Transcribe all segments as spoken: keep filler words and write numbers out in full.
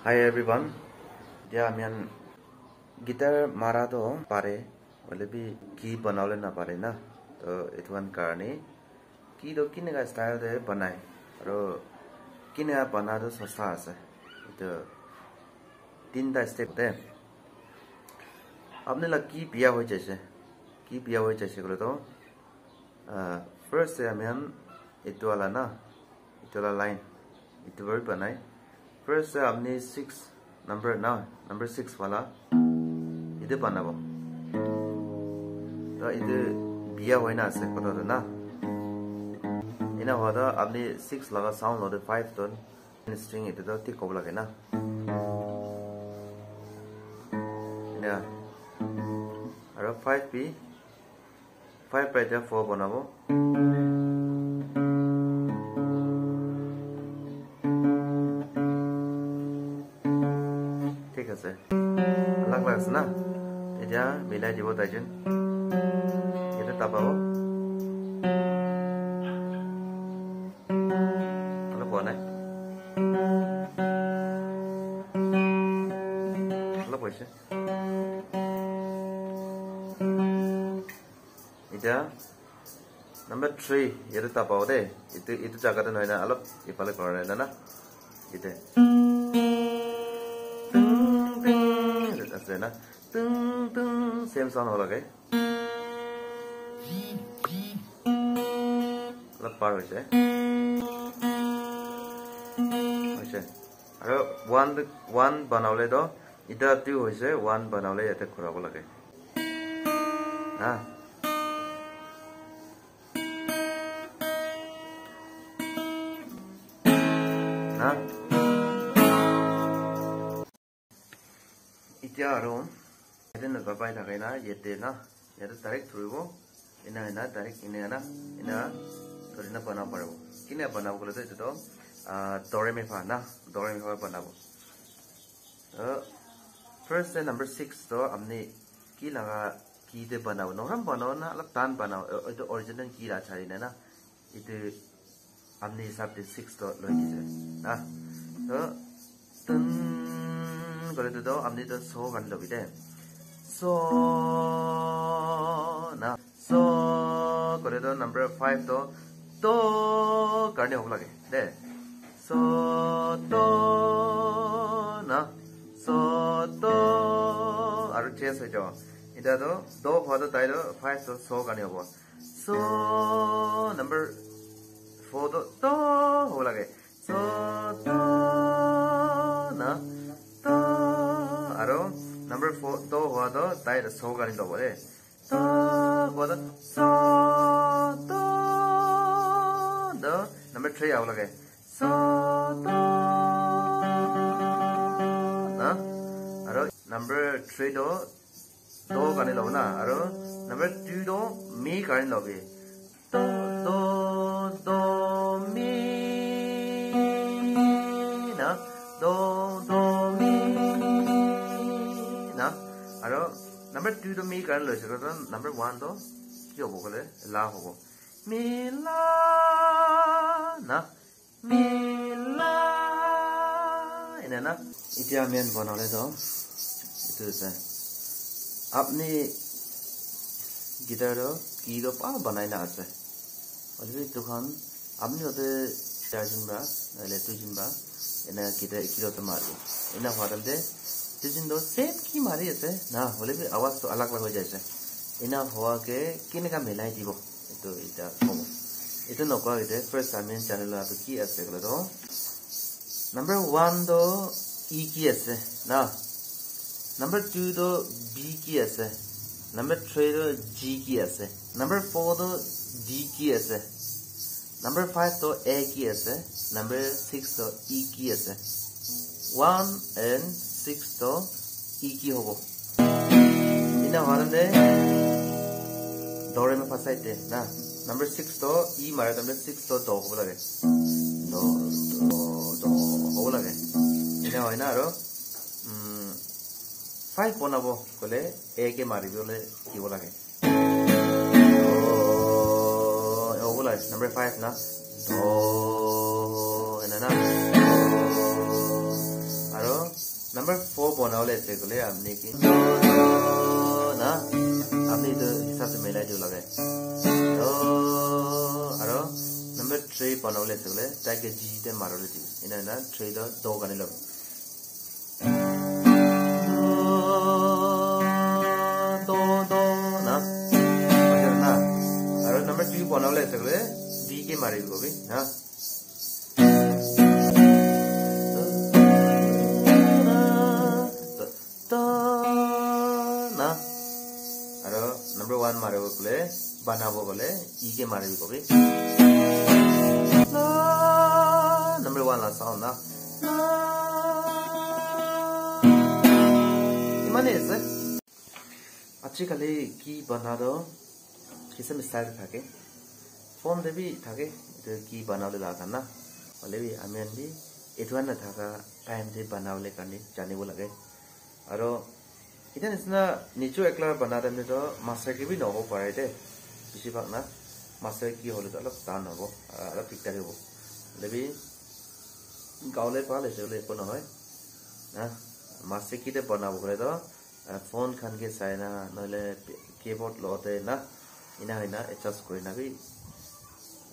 Hi everyone. Dia ami khan guitar mara toh pare, hoile bi key banabole napare na. To etu khan karne key toh kineka style te banai, aro kineka bana toh sosta ase. Etu tinta step te apni la key biya hoi jaise, key biya hoi jaise koile toh, ah, first te ami khan etu wala na, etu la line, etu para banai. First te apni six number na, number six wala etu banabo. To etu biya hoi na ase kotha toh na. Ena hua toh apni six laga sound lo te five toh string etu toh thik hobo lage na. Ena. Aro five bi, five para etiya four banabo. Thik ase. Alag alag ase na? Etiya milai dibo taijun. Yate tababo. Olop hua nai. Olop hoise. Etiya number three, yate tababo de. Etu, etu jaga te nohoi na, olop ifale kora na na. Yate. Tung, tung, ase na. Tung, tung, same sound hobo lage. Olop par hoise. Hoise. Aro one, one banabole toh, eta two hoise, one banabole yate khurabo lage. Ha? Na? Etiya aro yate na dabai lagai na, yate na, yate direct thuribo, ena, ena, direct ena, ena, ena, thuri na banabo paribo. Kina banabo koile toh etu toh, ah, do re mi fa na, do re mi fa banabo. Uh, first te number six toh apni ki laga key te banabo, normal banabo na, olop tan banabo, uh, etu original key la chari na na, etu apni hisab te six toh loi dise na. To tun kore tu toh apni toh so khan lobi de. So na. So kore toh number five toh do karne hobo lage de. So do na. So do. Aru change hoi jabo. Eta toh do hua toh tai toh five toh so karne hobo. So number four toh do hobo lage. So do na, do. Aro number four do hua toh tai toh so karne lobo de. Do hua toh so do. Do number three awo lage. So do na. Aro number three toh do karne lobo na, aro number two toh mi karne lobi. Do, do, do, mi, na, do, do, mi, na. Aro number two toh mi karne loise, aro number one toh ki hobo koile la hobo. Mi, la, na. Mila. Ena na. Etiya ami khan banabole toh etu ase. Apni guitar toh key toh pa banai na ase. Hoile bi etu khan apni hote charjun ba, nahoile duijun ba, ena guitar ekilot maribo. Ena hua time te duijun toh same key mari ase na, hoile bi awaz toh alag alag hoi jai ase. Ena hua ke keneka milai dibo. Etu eta kobo. Etu nokwa ite first ami khan janila tu ki ase koile toh. Number one toh E key ase na. Number two toh B key ase. Number three toh G key ase. Number four toh D key ase. Number five toh A key ase. Number six toh E key ase. One and six toh E key hobo. Ena hua time te do re mi fa side te na. Number six toh E mara time te six toh do hobo lage. Do, do, do hobo lage. Ena hoi na aro, mm, five banabo koile A ke mari bole dibo lage. Do, hobo lage. Number five na. Do, ena na. Aro Number four banabole ase koile apni ki na, apni etu hisab se milai dibo lage. Do, aro number three banabole ase koile tai ke G te maribole dibo. Ena ena three to do kani lo. Do, do, do, na. Aro na. Aro number two banabole ase koile D ke maribo bi na. Da, da, na. Aro number one maribo koile, banabo koile, E ke maribi kobi. La, number one la sound na. La. Imane ase. Ajikali ki bana toh kisam style thake. Phone te bi thake, etu ki banabole la khan na. Hoile bi ami khan bi etu khan nathaka time te banabole karne janibo lage. Aro etia nisna nijo ekla bana time te toh master ki bi nohobo pare de. Bishi bhag na master ki hole toh olop tan hobo, ah, olop dikdar hobo. Hoile bi gaole bhal ase hoile eko nohoi. Na, master ki te banabo koile toh ah, phone khan ke sai na, nohole keyboard logote na, ena hoina adjust kuri na bi,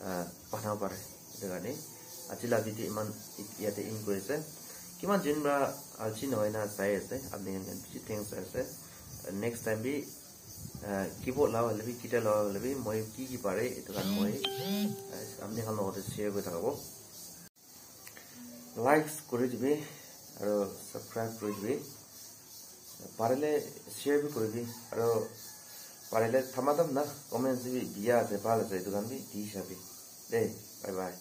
ah, banabo pare. Etu karne, aji la video iman yate end kuri ase. Kiman jin para aji nohoi na sai ase, apni khan bishi thanks ase. Next time bi, ah, keyboard la hoile bi, guitar la hoile bi, moi ki ki pare, etu khan moi, ah, apni khan logote share kuri thakabo. Likes kuri dibi, aro subscribe kuri dibi. Parile share bi kuri dibi, aro parile thamadam na comments bi biya ase, bhal ase, etu khan bi di sabi. De, bye bye.